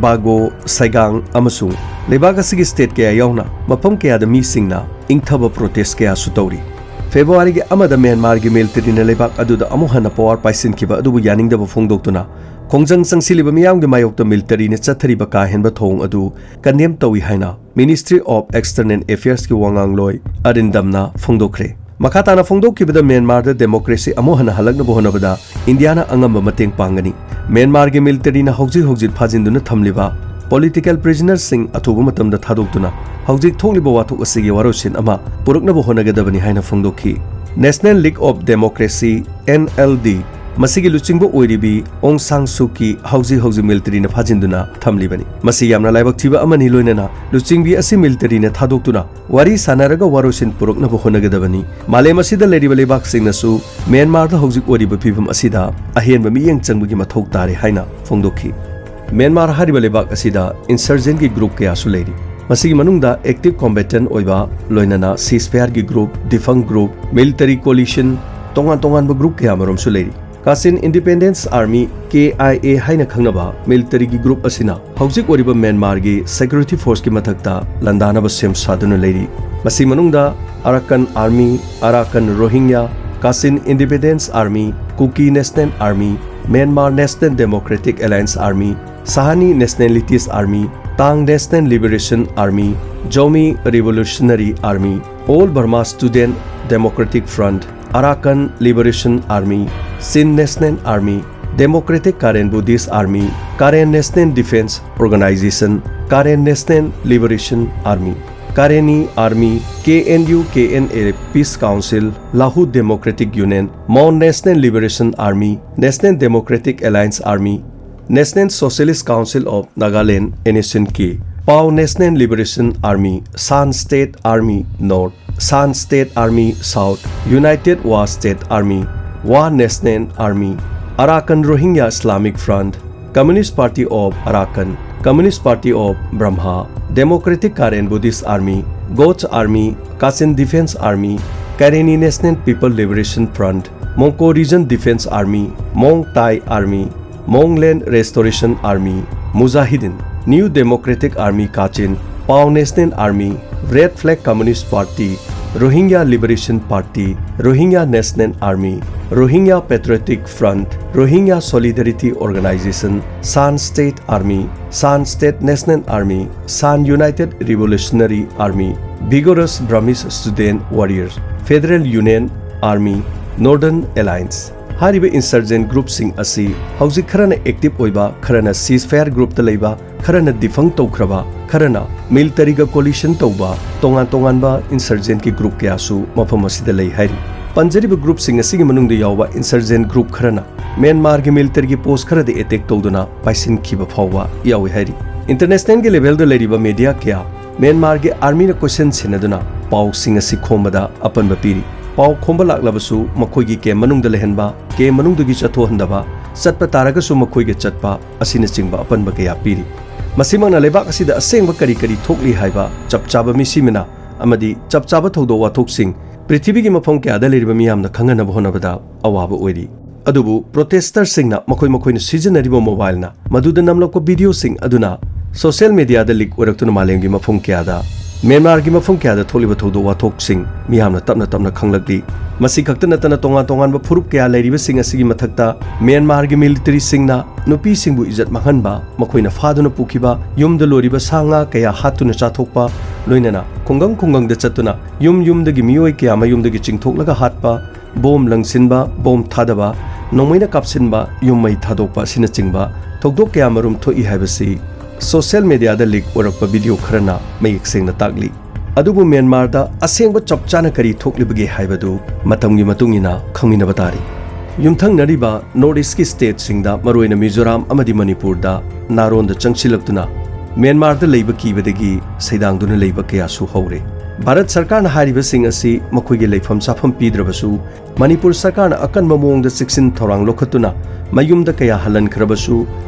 ꯕꯥꯒꯣ, ꯁꯥꯏꯒꯥꯡ ꯑꯃꯁꯨꯡ ꯂꯩꯕꯥꯛ ꯑꯁꯤꯒꯤ state ꯀꯌꯥ ꯌꯥꯎꯅ ꯃꯐꯝ ꯀꯌꯥꯗ ꯃꯤꯁꯤꯡꯅ ꯏꯪꯊꯕ protest ꯀꯌꯥꯁꯨ ꯇꯧꯔꯤ꯫ ꯐꯦꯕ꯭ꯔꯨꯋꯥꯔꯤꯒꯤ ꯑꯃꯗ ꯃ꯭ꯌꯥꯟꯃꯥꯔꯒꯤ militaryꯅ ꯂꯩꯕꯥꯛ ꯑꯗꯨꯗ ꯑꯃꯨꯛ ꯍꯟꯅ power ꯄꯥꯏꯁꯤꯟꯈꯤꯕ ꯑꯗꯨꯕꯨ ꯌꯥꯅꯤꯡꯗꯕ ꯐꯣꯡꯗꯣꯛꯇꯨꯅ ꯈꯣꯡꯖꯪ ꯆꯪꯁꯤꯜꯂꯤꯕ ꯃꯤꯌꯥꯝꯒꯤ ꯃꯥꯌꯣꯛꯇ militaryꯅ ꯆꯠꯊꯔꯤꯕ ꯀꯥ ꯍꯦꯟꯕ ꯊꯧꯑꯣꯡ ꯑꯗꯨ condemn ꯇꯧꯏ ꯍꯥꯏꯅ Ministry of External Affairsꯀꯤ ꯋꯥꯉꯥꯡꯂꯣꯏ ꯑꯔꯤꯟꯗꯝꯅ ꯐꯣꯡꯗꯣꯛꯈ꯭ꯔꯦ꯫ ꯃꯈꯥ ꯇꯥꯅ ꯐꯣꯡꯗꯣꯛꯈꯤꯕꯗ, ꯃ꯭ꯌꯥꯟꯃꯥꯔꯗ democracy ꯑꯃꯨꯛ ꯍꯟꯅ ꯍꯜꯂꯛꯅꯕ ꯍꯣꯠꯅꯕꯗ ꯏꯟꯗꯤꯌꯥꯅ ꯑꯉꯝꯕ ꯃꯇꯦꯡ ꯄꯥꯡꯒꯅꯤ꯫ ꯃ꯭ꯌꯥꯟꯃꯥꯔꯒꯤ militaryꯅ ꯍꯧꯖꯤꯛ ꯍꯧꯖꯤꯛ ꯐꯥꯖꯤꯟꯗꯨꯅ ꯊꯝꯂꯤꯕ political prisonerꯁꯤꯡ ꯑꯊꯨꯕ ꯃꯇꯝꯗ ꯊꯥꯗꯣꯛꯇꯨꯅ ꯍꯧꯖꯤꯛ ꯊꯣꯛꯂꯤꯕ ꯋꯥꯊꯣꯛ ꯑꯁꯤꯒꯤ ꯋꯥꯔꯣꯏꯁꯤꯟ ꯑꯃ ꯄꯨꯔꯛꯅꯕ ꯍꯣꯠꯅꯒꯗꯕꯅꯤ ꯍꯥꯏꯅ ꯐꯣꯡꯗꯣꯛꯈꯤ꯫ National League of Democracy, NLD, ꯃꯁꯤꯒꯤ ꯂꯨꯆꯤꯡꯕ ꯑꯣꯏꯔꯤꯕꯤ ꯑꯣꯡ ꯁꯥꯡ ꯁꯨꯀꯤ ꯍꯧꯖꯤꯛ ꯍꯧꯖꯤꯛ militaryꯅ ꯐꯥꯖꯤꯟꯗꯨꯅ ꯊꯝꯂꯤꯕꯅꯤ꯫ ꯃꯁꯤ ꯌꯥꯝꯅ ꯂꯥꯏꯕꯛ ꯊꯤꯕ ꯑꯃꯅꯤ, ꯂꯣꯏꯅꯅ ꯂꯨꯆꯤꯡꯕꯤ ꯑꯁꯤ militaryꯅ ꯊꯥꯗꯣꯛꯇꯨꯅ ꯋꯥꯔꯤ ꯁꯥꯟꯅꯔꯒ ꯋꯥꯔꯣꯏꯁꯤꯟ ꯄꯨꯔꯛꯅꯕ ꯍꯣꯠꯅꯒꯗꯕꯅꯤ꯫ ꯃꯥꯂꯦꯝ ꯑꯁꯤꯗ ꯂꯩꯔꯤꯕ ꯂꯩꯕꯥꯛꯁꯤꯡꯅꯁꯨ ꯃ꯭ꯌꯥꯟꯃꯥꯔꯗ ꯍꯧꯖꯤꯛ ꯑꯣꯏꯔꯤꯕ ꯐꯤꯕꯝ ꯑꯁꯤꯗ ꯑꯍꯦꯟꯕ ꯃꯤꯠꯌꯦꯡ ꯆꯪꯕꯒꯤ ꯃꯊꯧ ꯇꯥꯔꯦ ꯍꯥꯏꯅ ꯐꯣꯡꯗꯣꯛꯈꯤ꯫ ꯃ꯭ꯌꯥꯟꯃꯥꯔ ꯍꯥꯏꯔꯤꯕ ꯂꯩꯕꯥꯛ ꯑꯁꯤꯗ insurgentꯀꯤ group ꯀꯌꯥꯁꯨ ꯂꯩꯔꯤ꯫ ꯃꯁꯤꯒꯤ ꯃꯅꯨꯡꯗ active combatant ꯑꯣꯏꯕ, ꯂꯣꯏꯅꯅ ceasefireꯒꯤ group, defunct group, military coalition, ꯇꯣꯉꯥꯟ ꯇꯣꯉꯥꯟꯕ group ꯀꯌꯥ ꯑꯃꯔꯣꯝꯁꯨ ꯂꯩꯔꯤ꯫ Kachin Independence Army, KIA ꯍꯥꯏꯅ ꯈꯪꯅꯕ militaryꯒꯤ group ꯑꯁꯤꯅ ꯍꯧꯖꯤꯛ ꯑꯣꯏꯔꯤꯕ ꯃ꯭ꯌꯥꯟꯃꯥꯔꯒꯤ security forceꯀꯤ ꯃꯊꯛꯇ ꯂꯥꯟꯗꯥꯅꯕ ꯁꯦꯝ ꯁꯥꯗꯨꯅ ꯂꯩꯔꯤ꯫ ꯃꯁꯤ ꯃꯅꯨꯡꯗ Arakan Army, Arakan Rohingya, Kachin Independence Army, Kuki National Army, Myanmar National Democratic Alliance Army, Sahani Nationalities Army, Ta'ang National Liberation Army, Zomi Revolutionary Army, All Burma Student Democratic Front, Arakan Liberation Army, Chin National Army, Democratic Karen Buddhist Army, Karen National Defense Organization, Karen National Liberation Army, Karenni Army, K N U K N A Peace Council, Lahu Democratic Union, Mon National Liberation Army, National Democratic Alliance Army, National Socialist Council of Nagaland, N S N K, Pao National Liberation Army, Shan State Army North, Shan State Army South, United Wa State Army, Wa National Army, Arakan Rohingya Islamic Front, Communist Party of Arakan, Communist Party of Burma, Democratic Karen Buddhist Army, Goch Army, Kachin Defense Army, Karenni National People Liberation Front, Mongkho Region Defense Army, Mon Thai Army, Mon Land Restoration Army, Mujahideen, New Democratic Army Kachin, Pao National Army, Red Flag Communist Party, Rohingya Liberation Party, Rohingya National Army, Rohingya Patriotic Front, Rohingya Solidarity Organization, Shan State Army, Shan State National Army, Shan United Revolutionary Army, Vigorous Burmese Student Warriors, Federal Union Army, Northern Alliance꯫ ꯍꯥꯏꯔꯤꯕ insurgent groupꯁꯤꯡ ꯑꯁꯤ ꯍꯧꯖꯤꯛ ꯈꯔꯅ active ꯑꯣꯏꯕ, ꯈꯔꯅ ceasefire groupꯇ ꯂꯩꯕ, ꯈꯔꯅ defunct ꯇꯧꯈ꯭ꯔꯕ, ꯈꯔꯅ militaryꯒ coalition ꯇꯧꯕ ꯇꯣꯉꯥꯟ ꯇꯣꯉꯥꯟꯕ insurgentꯀꯤ group ꯀꯌꯥꯁꯨ ꯃꯐꯝ ꯑꯁꯤꯗ ꯂꯩ ꯍꯥꯏꯔꯤ꯫ ꯄꯟꯖꯔꯤꯕ groupꯁꯤꯡ ꯑꯁꯤꯒꯤ ꯃꯅꯨꯡꯗ ꯌꯥꯎꯕ insurgent group ꯈꯔꯅ ꯃ꯭ꯌꯥꯟꯃꯥꯔꯒꯤ militaryꯒꯤ post ꯈꯔꯗ attack ꯇꯧꯗꯨꯅ ꯄꯥꯏꯁꯤꯟꯈꯤꯕ ꯐꯥꯎꯕ ꯌꯥꯎꯏ ꯍꯥꯏꯔꯤ꯫ Internationalꯒꯤ levelꯗ ꯂꯩꯔꯤꯕ media ꯀꯌꯥ ꯃ꯭ꯌꯥꯟꯃꯥꯔꯒꯤ armyꯅ ꯀꯣꯏꯁꯟ ꯁꯦꯟꯅꯗꯨꯅ ꯄꯥꯎꯁꯤꯡ ꯑꯁꯤ ꯈꯣꯝꯕꯗ ꯑꯄꯟꯕ ꯄꯤꯔꯤ꯫ ꯄꯥꯎ ꯈꯣꯝꯕ ꯂꯥꯛꯂꯕꯁꯨ ꯃꯈꯣꯏꯒꯤ camp ꯃꯅꯨꯡꯗ ꯂꯩꯍꯟꯕ, camp ꯃꯅꯨꯡꯗꯒꯤ ꯆꯠꯊꯣꯛꯍꯟꯗꯕ, ꯆꯠꯄ ꯇꯥꯔꯒꯁꯨ ꯃꯈꯣꯏꯒ ꯆꯠꯄ ꯑꯁꯤꯅꯆꯤꯡꯕ ꯑꯄꯟꯕ ꯀꯌꯥ ꯄꯤꯔꯤ꯫ ꯃꯁꯤꯃꯛꯅ ꯂꯩꯕꯥꯛ ꯑꯁꯤꯗ ꯑꯁꯦꯡꯕ ꯀꯔꯤ ꯀꯔꯤ ꯊꯣꯛꯂꯤ ꯍꯥꯏꯕ ꯆꯞ ꯆꯥꯕ ꯃꯤꯁꯤꯃꯤꯅ ꯑꯃꯗꯤ ꯆꯞ ꯆꯥꯕ ꯊꯧꯗꯣꯛ ꯋꯥꯊꯣꯛꯁꯤꯡ ꯄ꯭ꯔꯤꯊꯤꯕꯤꯒꯤ ꯃꯐꯝ ꯀꯌꯥꯗ ꯂꯩꯔꯤꯕ ꯃꯤꯌꯥꯝꯅ ꯈꯪꯍꯟꯅꯕ ꯍꯣꯠꯅꯕꯗ ꯑꯋꯥꯕ ꯑꯣꯏꯔꯤ꯫ ꯑꯗꯨꯕꯨ protesterꯁꯤꯡꯅ ꯃꯈꯣꯏ ꯃꯈꯣꯏꯅ ꯁꯤꯖꯤꯟꯅꯔꯤꯕ mobileꯅ ꯃꯗꯨꯗ ꯅꯝꯂꯛꯄ videoꯁꯤꯡ ꯑꯗꯨꯅ social mediaꯗ leak ꯑꯣꯏꯔꯛꯇꯨꯅ ꯃꯥꯂꯦꯝꯒꯤ ꯃꯐꯝ ꯀꯌꯥꯗ ꯃ꯭ꯌꯥꯟꯃꯥꯔꯒꯤ ꯃꯐꯝ ꯀꯌꯥꯗ ꯊꯣꯛꯂꯤꯕ ꯊꯧꯗꯣꯛ ꯋꯥꯊꯣꯛꯁꯤꯡ ꯃꯤꯌꯥꯝꯅ ꯇꯞꯅ ꯇꯞꯅ ꯈꯪꯂꯛꯂꯤ꯫ ꯃꯁꯤ ꯈꯛꯇ ꯅꯠꯇꯅ ꯇꯣꯉꯥꯟ ꯇꯣꯉꯥꯟꯕ ꯐꯨꯔꯨꯞ ꯀꯌꯥ ꯂꯩꯔꯤꯕꯁꯤꯡ ꯑꯁꯤꯒꯤ ꯃꯊꯛꯇ ꯃ꯭ꯌꯥꯟꯃꯥꯔꯒꯤ ꯃꯤꯂꯤꯇꯔꯤꯁꯤꯡꯅ ꯅꯨꯄꯤꯁꯤꯡꯕꯨ ꯏꯖꯠ ꯃꯥꯡꯍꯟꯕ, ꯃꯈꯣꯏꯅ ꯐꯥꯗꯨꯅ ꯄꯨꯈꯤꯕ, ꯌꯨꯝꯗ ꯂꯣꯏꯔꯤꯕ ꯁꯥ ꯉꯥ ꯀꯌꯥ ꯍꯥꯠꯇꯨꯅ ꯆꯥꯊꯣꯛꯄ, ꯂꯣꯏꯅꯅ ꯈꯨꯡꯒꯪ ꯈꯨꯡꯒꯪꯗ ꯆꯠꯇꯨꯅ ꯌꯨꯝ ꯌꯨꯝꯗꯒꯤ ꯃꯤꯑꯣꯏ ꯀꯌꯥ ꯃꯌꯨꯝꯗꯒꯤ ꯆꯤꯡꯊꯣꯛꯂꯒ ꯍꯥꯠꯄ, ꯕꯣꯝ ꯂꯪꯁꯤꯟꯕ, ꯕꯣꯝ ꯊꯥꯗꯕ, ꯅꯣꯡꯃꯩꯅ ꯀꯥꯞꯁꯤꯟꯕ, ꯌꯨꯝ ꯃꯩ ꯊꯥꯗꯣꯛꯄ ꯑꯁꯤꯅꯆꯤꯡꯕ ꯊꯧꯗꯣꯛ ꯀꯌꯥ ꯃꯔꯨꯝ ꯊꯣꯛꯏ ꯍꯥꯏꯕꯁꯤ ꯁꯣꯁꯤꯌꯦꯜ ꯃꯤꯗꯤꯌꯥꯗ ꯂꯤꯛ ꯑꯣꯏꯔꯛꯄ ꯚꯤꯗꯤꯑꯣ ꯈꯔꯅ ꯃꯌꯦꯛ ꯁꯦꯡꯅ ꯇꯥꯛꯂꯤ꯫ ꯑꯗꯨꯕꯨ ꯃ꯭ꯌꯥꯟꯃꯥꯔꯗ ꯑꯁꯦꯡꯕ ꯆꯞ ꯆꯥꯅ ꯀꯔꯤ ꯊꯣꯛꯂꯤꯕꯒꯦ ꯍꯥꯏꯕꯗꯨ ꯃꯇꯝꯒꯤ ꯃꯇꯨꯡ ꯏꯟꯅ ꯈꯪꯃꯤꯟꯅꯕ ꯇꯥꯔꯤ꯫ ꯌꯨꯝꯊꯪꯅꯔꯤꯕ ꯅꯣꯔꯠ ꯏꯁ꯭ꯠꯀꯤ ꯁ꯭ꯇꯦꯠꯁꯤꯡꯗ, ꯃꯔꯨꯑꯣꯏꯅ ꯃꯤꯖꯣꯔꯥꯝ ꯑꯃꯗꯤ ꯃꯅꯤꯄꯨꯔꯗ ꯅꯥꯔꯣꯟꯗ ꯆꯪꯁꯤꯜꯂꯛꯇꯨꯅ ꯃ꯭ꯌꯥꯟꯃꯥꯔꯗ ꯂꯩꯕ ꯀꯤꯕꯗꯒꯤ ꯁꯩꯗꯥꯡꯗꯨꯅ ꯂꯩꯕ ꯀꯌꯥꯁꯨ ꯍꯧꯔꯦ꯫ ꯚꯥꯔꯠ ꯁꯔꯀꯥꯔꯅ ꯍꯥꯏꯔꯤꯕꯁꯤꯡ ꯑꯁꯤ ꯃꯈꯣꯏꯒꯤ ꯂꯩꯐꯝ ꯆꯥꯐꯝ ꯄꯤꯗ꯭ꯔꯕꯁꯨ, ꯃꯅꯤꯄꯨꯔ ꯁꯔꯀꯥꯔꯅ ꯑꯀꯟꯕ ꯃꯑꯣꯡꯗ ꯆꯦꯛꯁꯤꯟ ꯊꯧꯔꯥꯡ ꯂꯧꯈꯠꯇꯨꯅ ꯃꯌꯨꯝꯗ ꯀꯌꯥ ꯍꯜꯍꯟꯈ꯭ꯔꯕꯁꯨ,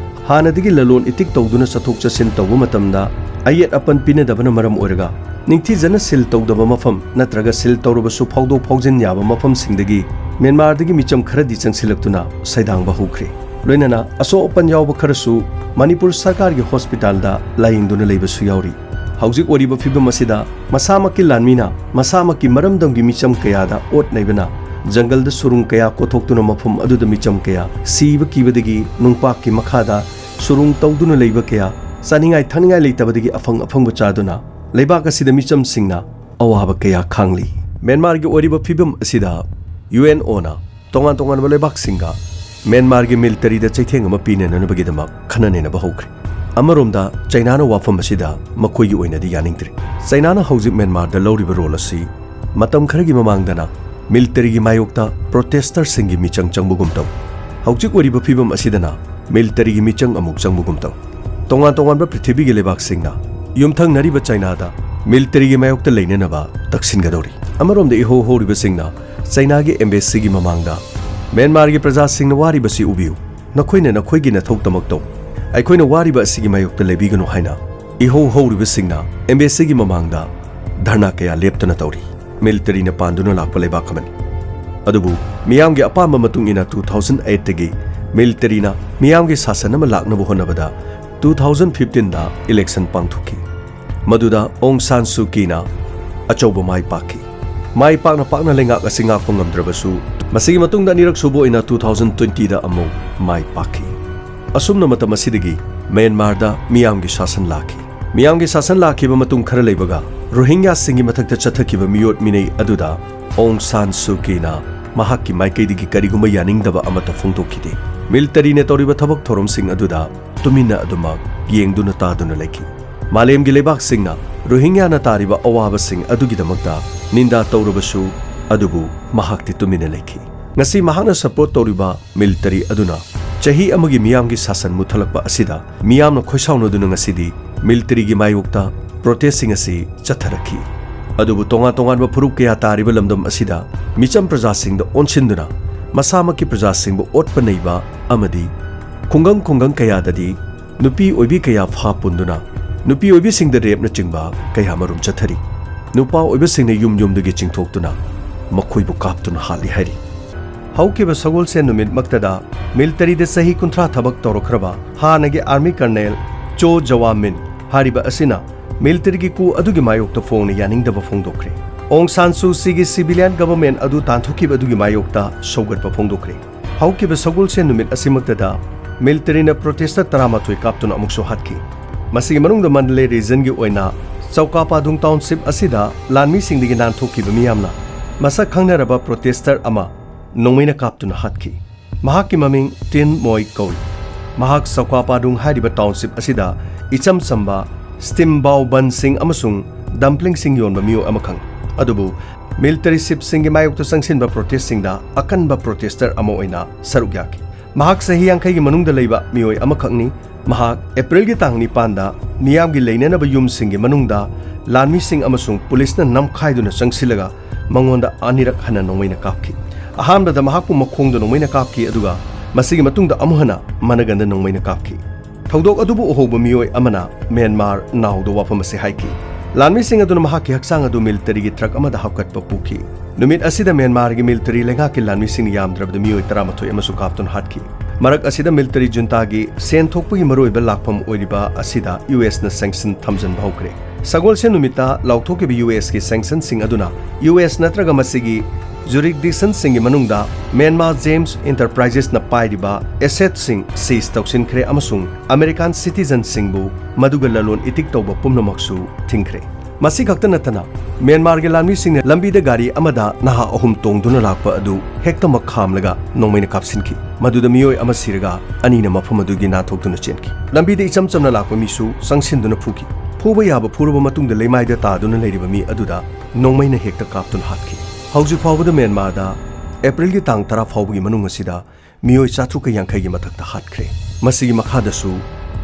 ꯍꯥꯟꯅꯗꯒꯤ ꯂꯂꯣꯟ ꯏꯇꯤꯛ ꯇꯧꯗꯨꯅ ꯆꯠꯊꯣꯛ ꯆꯠꯁꯤꯟ ꯇꯧꯕ ꯃꯇꯝꯗ ꯑꯌꯦꯠ ꯑꯄꯟ ꯄꯤꯅꯗꯕꯅ ꯃꯔꯝ ꯑꯣꯏꯔꯒ ꯅꯤꯡꯊꯤꯖꯅ ꯁꯤꯜ ꯇꯧꯗꯕ ꯃꯐꯝ ꯅꯠꯇ꯭ꯔꯒ ꯁꯤꯜ ꯇꯧꯔꯕꯁꯨ ꯐꯥꯎꯗꯣꯛ ꯐꯥꯎꯖꯤꯟ ꯌꯥꯕ ꯃꯐꯝꯁꯤꯡꯗꯒꯤ ꯃ꯭ꯌꯥꯟꯃꯥꯔꯗꯒꯤ ꯃꯤꯆꯝ ꯈꯔꯗꯤ ꯆꯪꯁꯤꯜꯂꯛꯇꯨꯅ ꯁꯩꯗꯥꯡꯕ ꯍꯧꯈ꯭ꯔꯦ꯫ ꯂꯣꯏꯅꯅ ꯑꯁꯣꯛ ꯑꯄꯟ ꯌꯥꯎꯕ ꯈꯔꯁꯨ ꯃꯅꯤꯄꯨꯔ ꯁꯔꯀꯥꯔꯒꯤ ꯍꯣꯁꯄꯤꯇꯥꯜꯗ ꯂꯥꯌꯦꯡꯗꯨꯅ ꯂꯩꯕꯁꯨ ꯌꯥꯎꯔꯤ꯫ ꯍꯧꯖꯤꯛ ꯑꯣꯏꯔꯤꯕ ꯐꯤꯕꯝ ꯑꯁꯤꯗ ꯃꯁꯥꯃꯛꯀꯤ ꯂꯥꯟꯃꯤꯅ ꯃꯁꯥꯃꯛꯀꯤ ꯃꯔꯝꯗꯝꯒꯤ ꯃꯤꯆꯝ ꯀꯌꯥꯗ ꯑꯣꯠ ꯅꯩꯕꯅ ꯖꯪꯒꯜꯗ ꯁꯨꯔꯨꯡ ꯀꯌꯥ ꯀꯣꯊꯣꯛꯇꯨꯅ ꯃꯐꯝ ꯑꯗꯨꯗ ꯃꯤꯆꯝ ꯀꯌꯥ ꯁꯤꯕ ꯀꯤꯕꯗꯒꯤ ꯅꯨꯡꯄꯥꯛꯀꯤ ꯃꯈꯥꯗ ꯁꯨꯔꯨꯡ ꯇꯧꯗꯨꯅ ꯂꯩꯕ ꯀꯌꯥ, ꯆꯥꯅꯤꯡꯉꯥꯏ ꯊꯛꯅꯤꯡꯉꯥꯏ ꯂꯩꯇꯕꯗꯒꯤ ꯑꯐꯪ ꯑꯐꯪꯕ ꯆꯥꯗꯨꯅ ꯂꯩꯕꯥꯛ ꯑꯁꯤꯗ ꯃꯤꯆꯝꯁꯤꯡꯅ ꯑꯋꯥꯕ ꯀꯌꯥ ꯈꯥꯡꯂꯤ꯫ ꯃ꯭ꯌꯥꯟꯃꯥꯔꯒꯤ ꯑꯣꯏꯔꯤꯕ ꯐꯤꯕꯝ ꯑꯁꯤꯗ ꯌꯨ ꯑꯦꯟ ꯑꯣꯅ ꯇꯣꯉꯥꯟ ꯇꯣꯉꯥꯟꯕ ꯂꯩꯕꯥꯛꯁꯤꯡꯒ ꯃ꯭ꯌꯥꯟꯃꯥꯔꯒꯤ ꯃꯤꯂꯤꯇꯔꯤꯗ ꯆꯩꯊꯦꯡ ꯑꯃ ꯄꯤꯅꯅꯕꯒꯤꯗꯃꯛ ꯈꯟꯅ ꯅꯩꯅꯕ ꯍꯧꯈ꯭ꯔꯦ꯫ ꯑꯃꯔꯣꯝꯗ ꯆꯩꯅꯥꯅ ꯋꯥꯐꯝ ꯑꯁꯤꯗ ꯃꯈꯣꯏꯒꯤ ꯑꯣꯏꯅꯗꯤ ꯌꯥꯅꯤꯡꯗ꯭ꯔꯤ꯫ ꯆꯩꯅꯥꯅ ꯍꯧꯖꯤꯛ ꯃ꯭ꯌꯥꯟꯃꯥꯔꯗ ꯂꯧꯔꯤꯕ ꯔꯣꯜ ꯑꯁꯤ ꯃꯇꯝ ꯈꯔꯒꯤ ꯃꯃꯥꯡꯗꯅ ꯃꯤꯂꯤꯇꯔꯤꯒꯤ ꯃꯥꯌꯣꯛꯇ ꯄ꯭ꯔꯣꯇꯦꯁꯇꯔꯁꯤꯡꯒꯤ ꯃꯤꯆꯪ ꯆꯪꯕꯒꯨꯝ ꯇꯧ꯫ ꯍꯧꯖꯤꯛ ꯑꯣꯏꯔꯤꯕ ꯐꯤꯕꯝ ꯑꯁꯤꯗꯅ ꯃꯤꯂꯤꯇꯔꯤꯒꯤ ꯃꯤꯆꯪ ꯑꯃꯨꯛ ꯆꯪꯕꯒꯨꯝ ꯇꯧ꯫ ꯇꯣꯉꯥꯟ ꯇꯣꯉꯥꯟꯕ ꯄ꯭ꯔꯤꯊꯤꯕꯤꯒꯤ ꯂꯩꯕꯥꯛꯁꯤꯡꯅ ꯌꯨꯝꯊꯪꯅꯔꯤꯕ ꯆꯩꯅꯥꯗ ꯃꯤꯂꯤꯇꯔꯤꯒꯤ ꯃꯥꯌꯣꯛꯇ ꯂꯩꯅꯅꯕ ꯇꯛꯁꯤꯟꯒꯗꯧꯔꯤ꯫ ꯑꯃꯔꯣꯝꯗ ꯏꯍꯧ ꯍꯧꯔꯤꯕꯁꯤꯡꯅ ꯆꯩꯅꯥꯒꯤ ꯑꯦꯝꯕꯦꯁꯤꯒꯤ ꯃꯃꯥꯡꯗ ꯃ꯭ꯌꯥꯟꯃꯥꯔꯒꯤ ꯄ꯭ꯔꯖꯥꯁꯤꯡꯅ ꯋꯥꯔꯤꯕꯁꯤ ꯎꯕꯤꯌꯨ, ꯅꯈꯣꯏꯅ ꯅꯈꯣꯏꯒꯤ ꯅꯊꯧꯇꯃꯛ ꯇꯧ, ꯑꯩꯈꯣꯏꯅ ꯋꯥꯔꯤꯕ ꯑꯁꯤꯒꯤ ꯃꯥꯌꯣꯛꯇ ꯂꯦꯞꯄꯤꯒꯅꯨ ꯍꯥꯏꯅ ꯏꯍꯧ ꯍꯧꯔꯤꯕꯁꯤꯡꯅ ꯑꯦꯝꯕꯦꯁꯤꯒꯤ ꯃꯃꯥꯡꯗ ꯙꯔꯅꯥ ꯀꯌꯥ ꯂꯦꯞꯇꯅ ꯇꯧꯔꯤ꯫ ꯃꯤꯂꯤꯇꯔꯤꯅ ꯄꯥꯟꯗꯨꯅ ꯂꯥꯛꯄ ꯂꯩꯕꯥꯛ ꯑꯃꯅꯤ꯫ ꯑꯗꯨꯕꯨ ꯃꯤꯌꯥꯝꯒꯤ ꯑꯄꯥꯝꯕ ꯃꯇꯨꯡ ꯏꯟꯅ two thousand eight ꯇꯒꯤ ꯃꯤꯂꯤꯇꯔꯤꯅ ꯃꯤꯌꯥꯝꯒꯤ ꯁꯥꯁꯟ ꯑꯃ ꯂꯥꯛꯅꯕ ꯍꯣꯠꯅꯕꯗ two thousand fifteen ꯗ ꯏꯂꯦꯛꯁꯟ ꯄꯥꯡꯊꯣꯛꯈꯤ꯫ ꯃꯗꯨꯗ ꯑꯣꯡ ꯁꯥꯟ ꯁꯨ ꯀꯤꯅ ꯑꯆꯧꯕ ꯃꯥꯏ ꯄꯥꯛꯈꯤ꯫ ꯃꯥꯏ ꯄꯥꯛꯅ ꯄꯥꯛꯅ ꯂꯩꯉꯥꯛ ꯑꯁꯤ ꯉꯥꯛꯄ ꯉꯝꯗ꯭ꯔꯕꯁꯨ, ꯃꯁꯤꯒꯤ ꯃꯇꯨꯡꯗ ꯑꯅꯤꯔꯛ ꯁꯨꯕ ꯑꯣꯏꯅ two thousand twenty ꯗ ꯑꯃꯨꯛ ꯃꯥꯏ ꯄꯥꯛꯈꯤ꯫ ꯑꯁꯨꯝꯅ ꯃꯇꯝ ꯑꯁꯤꯗꯒꯤ ꯃ꯭ꯌꯥꯟꯃꯥꯔꯗ ꯃꯤꯌꯥꯝꯒꯤ ꯁꯥꯁꯟ ꯂꯥꯛꯈꯤ꯫ ꯃꯤꯌꯥꯝꯒꯤ ꯁꯥꯁꯟ ꯂꯥꯛꯈꯤꯕ ꯃꯇꯨꯡ ꯈꯔ ꯂꯩꯕꯒ, ꯔꯣꯍꯤꯡꯒ꯭ꯌꯥꯁꯤꯡꯒꯤ ꯃꯊꯛꯇ ꯆꯠꯊꯈꯤꯕ ꯃꯤꯑꯣꯠ ꯃꯤꯅꯩ ꯑꯗꯨꯗ ꯑꯣꯡ ꯁꯥꯟ ꯁꯨ ꯀꯤꯅ ꯃꯍꯥꯛꯀꯤ ꯃꯥꯏꯀꯩꯗꯒꯤ ꯀꯔꯤꯒꯨꯝꯕ ꯌꯥꯅꯤꯡꯗꯕ ꯑꯃꯠꯇ ꯐꯣꯡꯗꯣꯛꯈꯤꯗꯦ꯫ ꯃꯤꯂꯤꯇꯔꯤꯅ ꯇꯧꯔꯤꯕ ꯊꯕꯛ ꯊꯧꯔꯝꯁꯤꯡ ꯑꯗꯨꯗ ꯇꯨꯃꯤꯟꯅ ꯑꯗꯨꯃꯛ ꯌꯦꯡꯗꯨꯅ ꯇꯥꯗꯨꯅ ꯂꯩꯈꯤ꯫ ꯃꯥꯂꯦꯝꯒꯤ ꯂꯩꯕꯥꯛꯁꯤꯡꯅ ꯔꯣꯍꯤꯡꯒ꯭ꯌꯥꯅ ꯇꯥꯔꯤꯕ ꯑꯋꯥꯕꯁꯤꯡ ꯑꯗꯨꯒꯤꯗꯃꯛꯇ ꯅꯤꯟꯗꯥ ꯇꯧꯔꯕꯁꯨ, ꯑꯗꯨꯕꯨ ꯃꯍꯥꯛꯇꯤ ꯇꯨꯃꯤꯟꯅ ꯂꯩꯈꯤ꯫ ꯉꯁꯤ ꯃꯍꯥꯛꯅ ꯁꯄꯣꯔꯠ ꯇꯧꯔꯤꯕ ꯃꯤꯂꯤꯇꯔꯤ ꯑꯗꯨꯅ ꯆꯍꯤ ꯑꯃꯒꯤ ꯃꯤꯌꯥꯝꯒꯤ ꯁꯥꯁꯟ ꯃꯨꯠꯊꯠꯂꯛꯄ ꯑꯁꯤꯗ ꯃꯤꯌꯥꯝꯅ ꯈꯣꯏꯁꯥꯎꯅꯗꯨꯅ ꯉꯁꯤꯗꯤ ꯃꯤꯂꯤꯇꯔꯤꯒꯤ ꯃꯥꯌꯣꯛꯇ ꯄ꯭ꯔꯣꯇꯦꯁꯁꯤꯡ ꯑꯁꯤ ꯆꯠꯊꯔꯛꯈꯤ꯫ ꯑꯗꯨꯕꯨ ꯇꯣꯉꯥꯟ ꯇꯣꯉꯥꯟꯕ ꯐꯨꯔꯨꯞ ꯀꯌꯥ ꯇꯥꯔꯤꯕ ꯂꯝꯗꯝ ꯑꯁꯤꯗ ꯃꯤꯆꯝ ꯄ꯭ꯔꯖꯥꯁꯤꯡꯗ ꯑꯣꯟꯁꯤꯟꯗꯨꯅ ꯃꯁꯥꯃꯛꯀꯤ ꯄ꯭ꯔꯖꯥꯁꯤꯡꯕꯨ ꯑꯣꯠꯄ ꯅꯩꯕ ꯑꯃꯗꯤ ꯈꯨꯡꯒꯪ ꯈꯨꯡꯒꯪ ꯀꯌꯥꯗꯗꯤ ꯅꯨꯄꯤ ꯑꯣꯏꯕꯤ ꯀꯌꯥ ꯐꯥ ꯄꯨꯟꯗꯨꯅ ꯅꯨꯄꯤꯑꯣꯏꯕꯤꯁꯤꯡꯗ ꯔꯦꯞꯅꯆꯤꯡꯕ ꯀꯌꯥ ꯃꯔꯨꯝ ꯆꯠꯊꯔꯤ꯫ ꯅꯨꯄꯥ ꯑꯣꯏꯕꯁꯤꯡꯅ ꯌꯨꯝ ꯌꯨꯝꯗꯒꯤ ꯆꯤꯡꯊꯣꯛꯇꯨꯅ ꯃꯈꯣꯏꯕꯨ ꯀꯥꯞꯇꯨꯅ ꯍꯥꯠꯂꯤ ꯍꯥꯏꯔꯤ꯫ ꯍꯧꯈꯤꯕ ꯁꯒꯣꯜꯁꯦꯟ ꯅꯨꯃꯤꯠꯃꯛꯇꯗ ꯃꯤꯂꯤꯇꯔꯤꯗ ꯆꯍꯤ ꯀꯨꯟꯊ꯭ꯔꯥ ꯊꯕꯛ ꯇꯧꯔꯛꯈ꯭ꯔꯕ ꯍꯥꯟꯅꯒꯤ ꯑꯥꯔꯃꯤ ꯀꯔꯅꯦꯜ ꯆꯣ ꯖꯋꯥ ꯃꯤꯟ ꯍꯥꯏꯔꯤꯕ ꯑꯁꯤꯅ ꯃꯤꯂꯤꯇꯔꯤꯒꯤ ꯀꯨ ꯑꯗꯨꯒꯤ ꯃꯥꯌꯣꯛꯇ ꯐꯣꯡꯅ ꯌꯥꯅꯤꯡꯗꯕ ꯐꯣꯡꯗꯣꯛꯈ꯭ꯔꯦ꯫ ꯑꯣꯡ ꯁꯥꯟ ꯁꯨ ꯁꯤꯒꯤ ꯁꯤꯚꯤꯂꯤꯌꯟ ꯒꯚꯔꯟꯃꯦꯟꯠ ꯑꯗꯨ ꯇꯥꯟꯊꯣꯛꯈꯤꯕ ꯑꯗꯨꯒꯤ ꯃꯥꯌꯣꯛꯇ ꯁꯧꯒꯠꯄ ꯐꯣꯡꯗꯣꯛꯈ꯭ꯔꯦ꯫ ꯍꯧꯈꯤꯕ ꯁꯒꯣꯜꯁꯦꯟ ꯅꯨꯃꯤꯠ ꯑꯁꯤꯃꯛꯇꯗ ꯃꯤꯂꯤꯇꯔꯤꯅ ꯄ꯭ꯔꯣꯇꯦꯁꯇꯔ ꯇꯔꯥꯃꯥꯊꯣꯏ ꯀꯥꯞꯇꯨꯅ ꯑꯃꯨꯛꯁꯨ ꯍꯥꯠꯈꯤ꯫ ꯃꯁꯤꯒꯤ ꯃꯅꯨꯡꯗ ꯃꯟꯗꯂꯦ ꯔꯤꯖꯟꯒꯤ ꯑꯣꯏꯅ ꯆꯧꯀꯥꯄꯥꯗꯨꯡ ꯇꯥꯎꯟꯁꯤꯞ ꯑꯁꯤꯗ ꯂꯥꯟꯃꯤꯁꯤꯡꯗꯒꯤ ꯅꯥꯟꯊꯣꯛꯈꯤꯕ ꯃꯤꯌꯥꯝꯅ ꯃꯁꯛ ꯈꯪꯅꯔꯕ ꯄ꯭ꯔꯣꯇꯦꯁꯇꯔ ꯑꯃ ꯅꯣꯡꯃꯩꯅ ꯀꯥꯞꯇꯨꯅ ꯍꯥꯠꯈꯤ꯫ ꯃꯍꯥꯛꯀꯤ ꯃꯃꯤꯡ ꯇꯤꯟ ꯃꯣꯏ ꯀꯧꯏ꯫ ꯃꯍꯥꯛ ꯆꯧꯀꯥꯄꯥꯗꯨꯡ ꯍꯥꯏꯔꯤꯕ ꯇꯥꯎꯟꯁꯤꯞ ꯑꯁꯤꯗ ꯏꯆꯝ ꯆꯝꯕ ꯁ꯭ꯇꯤꯝ ꯕꯥꯎ ꯕꯟꯁꯤꯡ ꯑꯃꯁꯨꯡ ꯗꯝꯄ꯭ꯂꯤꯡꯁꯤꯡ ꯌꯣꯟꯕ ꯃꯤꯑꯣꯏ ꯑꯃꯈꯛ꯫ ꯑꯗꯨꯕꯨ ꯃꯤꯂꯤꯇꯔꯤ ꯁꯤꯞꯁꯤꯡꯒꯤ ꯃꯥꯌꯣꯛꯇ ꯆꯪꯁꯤꯟꯕ ꯄ꯭ꯔꯣꯇꯦꯁꯁꯤꯡꯗ ꯑꯀꯟꯕ ꯄ꯭ꯔꯣꯇꯦꯁꯇꯔ ꯑꯃ ꯑꯣꯏꯅ ꯁꯔꯨꯛ ꯌꯥꯈꯤ꯫ ꯃꯍꯥꯛ ꯆꯍꯤ ꯌꯥꯡꯈꯩꯒꯤ ꯃꯅꯨꯡꯗ ꯂꯩꯕ ꯃꯤꯑꯣꯏ ꯑꯃꯈꯛꯅꯤ꯫ ꯃꯍꯥꯛ ꯑꯦꯄ꯭ꯔꯤꯜꯒꯤ ꯇꯥꯡ ꯅꯤꯄꯥꯟꯗ ꯃꯤꯌꯥꯝꯒꯤ ꯂꯩꯅꯅꯕ ꯌꯨꯝꯁꯤꯡꯒꯤ ꯃꯅꯨꯡꯗ ꯂꯥꯟꯃꯤꯁꯤꯡ ꯑꯃꯁꯨꯡ ꯄꯨꯂꯤꯁꯅ ꯅꯝꯈꯥꯏꯗꯨꯅ ꯆꯪꯁꯤꯜꯂꯒ ꯃꯉꯣꯟꯗ ꯑꯅꯤꯔꯛ ꯍꯟꯅ ꯅꯣꯡꯃꯩꯅ ꯀꯥꯞꯈꯤ꯫ ꯑꯍꯥꯟꯕꯗ ꯃꯍꯥꯛꯄꯨ ꯃꯈꯣꯡꯗ ꯅꯣꯡꯃꯩꯅ ꯀꯥꯞꯈꯤ, ꯑꯗꯨꯒ ꯃꯁꯤꯒꯤ ꯃꯇꯨꯡꯗ ꯑꯃꯨꯛ ꯍꯟꯅ ꯃꯅꯒꯟꯗ ꯅꯣꯡꯃꯩꯅ ꯀꯥꯞꯈꯤ꯫ ꯊꯧꯗꯣꯛ ꯑꯗꯨꯕꯨ ꯎꯍꯧꯕ ꯃꯤꯑꯣꯏ ꯑꯃꯅ ꯃ꯭ꯌꯥꯟꯃꯥꯔ ꯅꯥꯎꯗ ꯋꯥꯐꯝ ꯑꯁꯤ ꯍꯥꯏꯈꯤ꯫ ꯂꯥꯟꯃꯤꯁꯤꯡ ꯑꯗꯨꯅ ꯃꯍꯥꯛꯀꯤ ꯍꯛꯆꯥꯡ ꯑꯗꯨ ꯃꯤꯂꯤꯇꯔꯤꯒꯤ ꯇ꯭ꯔꯛ ꯑꯃꯗ ꯍꯥꯞꯀꯠꯄ ꯄꯨꯈꯤ꯫ ꯅꯨꯃꯤꯠ ꯑꯁꯤꯗ ꯃ꯭ꯌꯥꯟꯃꯥꯔꯒꯤ ꯃꯤꯂꯤꯇꯔꯤ ꯂꯩꯉꯥꯛꯀꯤ ꯂꯥꯟꯃꯤꯁꯤꯡꯅ ꯌꯥꯝꯗ꯭ꯔꯕꯗ ꯃꯤꯑꯣꯏ ꯇꯔꯥꯃꯥꯊꯣꯏ ꯑꯃꯁꯨ ꯀꯥꯞꯇꯨꯅ ꯍꯥꯠꯈꯤ꯫ ꯃꯔꯛ ꯑꯁꯤꯗ ꯃꯤꯂꯤꯇꯔꯤ ꯖꯨꯟꯇꯥꯒꯤ ꯁꯦꯟ ꯊꯣꯛꯄꯒꯤ ꯃꯔꯨꯑꯣꯏꯕ ꯂꯥꯛꯐꯝ ꯑꯣꯏꯔꯤꯕ ꯑꯁꯤꯗ ꯌꯨ ꯑꯦꯁꯅ ꯁꯦꯡꯁꯟ ꯊꯝꯖꯤꯟꯕ ꯍꯧꯈ꯭ꯔꯦ꯫ ꯁꯒꯣꯜꯁꯦꯟ ꯅꯨꯃꯤꯠꯇ ꯂꯥꯎꯊꯣꯛꯈꯤꯕ ꯌꯨ ꯑꯦꯁꯀꯤ ꯁꯦꯡꯁꯟꯁꯤꯡ ꯑꯗꯨꯅ ꯌꯨ ꯑꯦꯁ ꯅꯠꯇ꯭ꯔꯒ ꯃꯁꯤꯒꯤ ꯖꯨꯔꯤꯛꯗꯤꯛꯁꯟꯁꯤꯡꯒꯤ ꯃꯅꯨꯡꯗ ꯃ꯭ꯌꯥꯟꯃꯥꯔ ꯖꯦꯝꯁ ꯏꯟꯇꯔꯄ꯭ꯔꯥꯏꯖꯦꯁꯅ ꯄꯥꯏꯔꯤꯕ ꯑꯦꯁꯦꯠꯁꯤꯡ ꯁꯤꯖ ꯇꯧꯁꯤꯟꯈ꯭ꯔꯦ ꯑꯃꯁꯨꯡ ꯑꯃꯦꯔꯤꯀꯥꯟ ꯁꯤꯇꯤꯖꯟꯁꯤꯡꯕꯨ ꯃꯗꯨꯒ ꯂꯂꯣꯟ ꯏꯇꯤꯛ ꯇꯧꯕ ꯄꯨꯝꯅꯃꯛꯁꯨ ꯊꯤꯡꯈ꯭ꯔꯦ꯫ ꯃꯁꯤ ꯈꯛꯇ ꯅꯠꯇꯅ, ꯃ꯭ꯌꯥꯟꯃꯥꯔꯒꯤ ꯂꯥꯟꯃꯤꯁꯤꯡꯅ ꯂꯝꯕꯤꯗ ꯒꯥꯔꯤ ꯑꯃꯗ ꯅꯍꯥ ꯑꯍꯨꯝ ꯇꯣꯡꯗꯨꯅ ꯂꯥꯛꯄ ꯑꯗꯨ ꯍꯦꯛꯇꯃꯛ ꯈꯥꯝꯂꯒ ꯅꯣꯡꯃꯩꯅ ꯀꯥꯞꯁꯤꯟꯈꯤ꯫ ꯃꯗꯨꯗ ꯃꯤꯑꯣꯏ ꯑꯃ ꯁꯤꯔꯒ ꯑꯅꯤꯅ ꯃꯐꯝ ꯑꯗꯨꯒꯤ ꯅꯥꯟꯊꯣꯛꯇꯨꯅ ꯆꯦꯟꯈꯤ꯫ ꯂꯝꯕꯤꯗ ꯏꯆꯝ ꯆꯝꯅ ꯂꯥꯛꯄ ꯃꯤꯁꯨ ꯆꯪꯁꯤꯟꯗꯨꯅ ꯐꯨꯈꯤ꯫ ꯐꯨꯕ ꯌꯥꯕ ꯐꯨꯔꯕ ꯃꯇꯨꯡꯗ ꯂꯩꯃꯥꯏꯗ ꯇꯥꯗꯨꯅ ꯂꯩꯔꯤꯕ ꯃꯤ ꯑꯗꯨꯗ ꯅꯣꯡꯃꯩꯅ ꯍꯦꯛꯇ ꯀꯥꯞꯇꯨꯅ ꯍꯥꯠꯈꯤ꯫ ꯍꯧꯖꯤꯛ ꯐꯥꯎꯕꯗ ꯃ꯭ꯌꯥꯟꯃꯥꯔꯗ ꯑꯦꯄ꯭ꯔꯤꯜꯒꯤ ꯇꯥꯡ ꯇꯔꯥ ꯐꯥꯎꯕꯒꯤ ꯃꯅꯨꯡ ꯑꯁꯤꯗ ꯃꯤꯑꯣꯏ ꯆꯥꯇ꯭ꯔꯨꯛꯀ ꯌꯥꯡꯈꯩꯒꯤ ꯃꯊꯛꯇ ꯍꯥꯠꯈ꯭ꯔꯦ꯫ ꯃꯁꯤꯒꯤ ꯃꯈꯥꯗꯁꯨ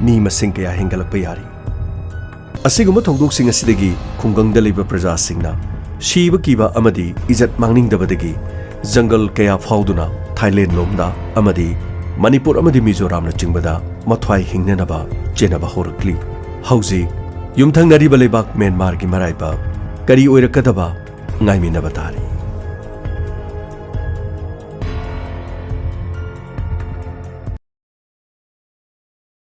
ꯃꯤ ꯃꯁꯤꯡ ꯀꯌꯥ ꯍꯦꯟꯒꯠꯂꯛꯄ ꯌꯥꯔꯤ꯫ ꯑꯁꯤꯒꯨꯝꯕ ꯊꯧꯗꯣꯛꯁꯤꯡ ꯑꯁꯤꯗꯒꯤ ꯈꯨꯡꯒꯪꯗ ꯂꯩꯕ ꯄ꯭ꯔꯖꯥꯁꯤꯡꯅ ꯁꯤꯕ ꯀꯤꯕ ꯑꯃꯗꯤ ꯏꯖꯠ ꯃꯥꯡꯅꯤꯡꯗꯕꯗꯒꯤ ꯖꯪꯒꯜ ꯀꯌꯥ ꯐꯥꯎꯗꯨꯅ ꯊꯥꯏꯂꯦꯟ ꯂꯣꯝꯗ ꯑꯃꯗꯤ ꯃꯅꯤꯄꯨꯔ ꯑꯃꯗꯤ ꯃꯤꯖꯣꯔꯥꯝꯅꯆꯤꯡꯕꯗ ꯃꯊ꯭ꯋꯥꯏ ꯍꯤꯡꯅꯅꯕ ꯆꯦꯟꯅꯕ ꯍꯧꯔꯛꯂꯤ꯫ ꯍꯧꯖꯤꯛ ꯌꯨꯝꯊꯪꯅꯔꯤꯕ ꯂꯩꯕꯥꯛ ꯃ꯭ꯌꯥꯟꯃꯥꯔꯒꯤ ꯃꯔꯥꯏꯕꯛ ꯀꯔꯤ ꯑꯣꯏꯔꯛꯀꯗꯕ ꯉꯥꯏꯃꯤꯟꯅꯕ ꯇꯥꯔꯤ꯫